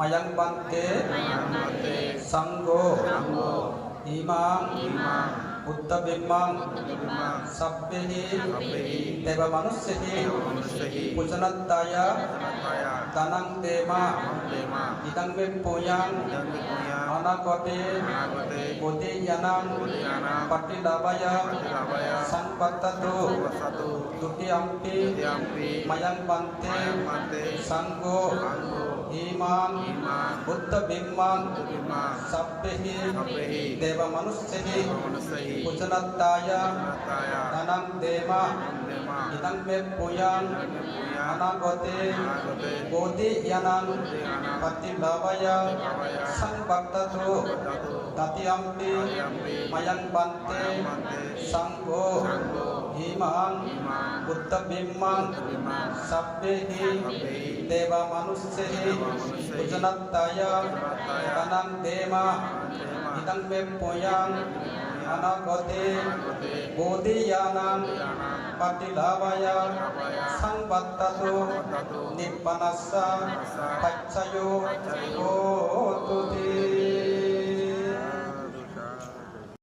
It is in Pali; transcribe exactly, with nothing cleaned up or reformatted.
Mayaṃ bhante, mayaṃ bhante, saṅgho, saṅgho, imaṃ, imaṃ, buddhabimbaṃ, buddhabimbaṃ, sabbehi, sabbehi, devamanussehi, devamanussehi, pūjanatthāya, pūjanatthāya, dānaṃ dema, dānaṃ dema, idaṃ me puññaṃ, idaṃ me puññaṃ, anāgate, anāgate, bodhiyānaṃ, bodhiyānaṃ, paṭilābhāya, paṭilābhāya, saṃvattatu, saṃvattatu. Dutiyampi, dutiyampi, mayaṃ bhante, mayaṃ bhante, saṅgho, saṅgho, imaṃ, imaṃ, buddhabimbaṃ, buddhabimbaṃ, sabbehi, sabbehi, devamanussehi, devamanussehi, pūjanatthāya, pūjanatthāya, dānaṃ dema, dānaṃ dema, idaṃ me puññaṃ, idaṃ me puññaṃ, anāgate, anāgate, bodhiyānaṃ, bodhiyānaṃ, paṭilābhāya, paṭilābhāya, saṃvattatu, saṃvattatu. Tatiyampi, tatiyampi, mayaṃ bhante, mayaṃ bhante, saṅgho, saṅgho, imaṃ, imaṃ, buddhabimbaṃ, buddhabimbaṃ, sabbehi, sabbehi, devamanussehi, devamanussehi, pūjanatthāya, pūjanatthāya, dānaṃ dema, dānaṃ dema, idaṃ me puññaṃ, idaṃ me puññaṃ, anāgate, anāgate, bodhiyānaṃ, bodhiyānaṃ, paṭilābhāya, paṭilābhāya, saṃvattatu, saṃvattatu, nibbānassa, nibbānassa, paccayo, paccayo,